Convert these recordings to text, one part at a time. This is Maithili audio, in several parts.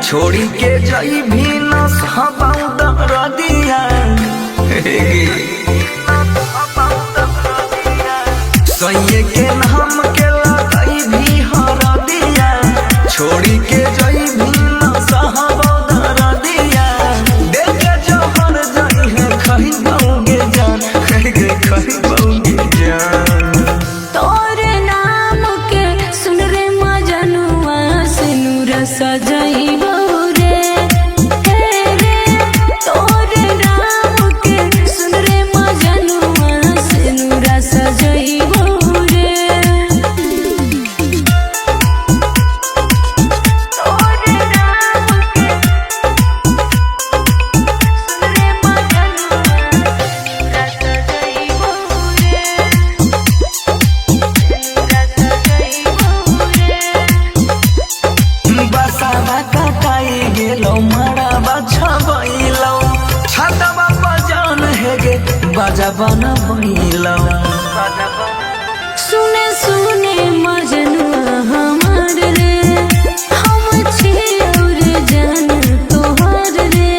छोड़ी के जाई भी न सहबाऊ दरदिया। सैये के नाम के लगाई भी हरदिया, छोड़ी के जाई भी न सहबाऊ दरदिया। देख के जहर जाई है खही बहुगे जान, खही बहुगे जान। तोरे नाम के सुन रे मजनुआ सिनुर सजइबो रे, हे रे। तोरे नाम के सुन रे मजनुआ सिनुर सजइबो रे। तोरे नाम के सुन रे मजनुआ सिनुर सजइबो रे। बसावा कटाई गेलो मड़ावा छबैलो, छतवा बजान हेगे बाजा बनबैलो। सुने सुने मजनुआ हमार रे, हम छियौ रे जान तोहार रे।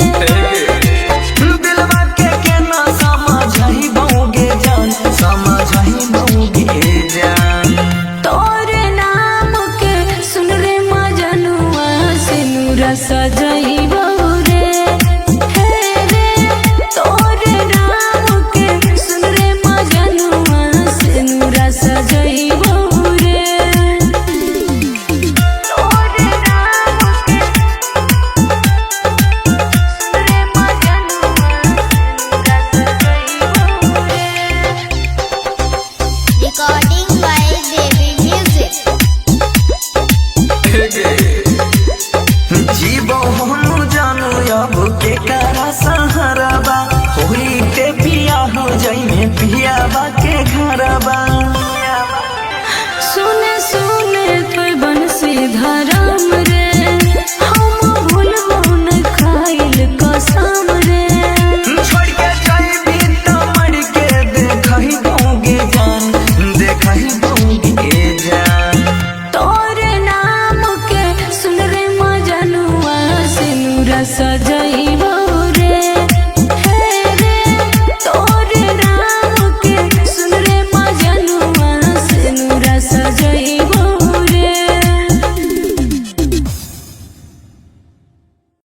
दिलवा के केना समझही बहुगे जान, समझही बहुगे जान। तोरे नाम के सुन रे मजनुआ सिनुर सजइबो रे, हे रे। तोरे नाम के सुन रे मजनुआ सिनुर सजइबो रे। तोरे नाम के सुन रे मजनुआ सिनुर सजइबो रे। Recording by Devi Music. जीवो हम जानू अब के करा सहाराबा, होई ते पिया हो जाइमे पियाबा के घरबा।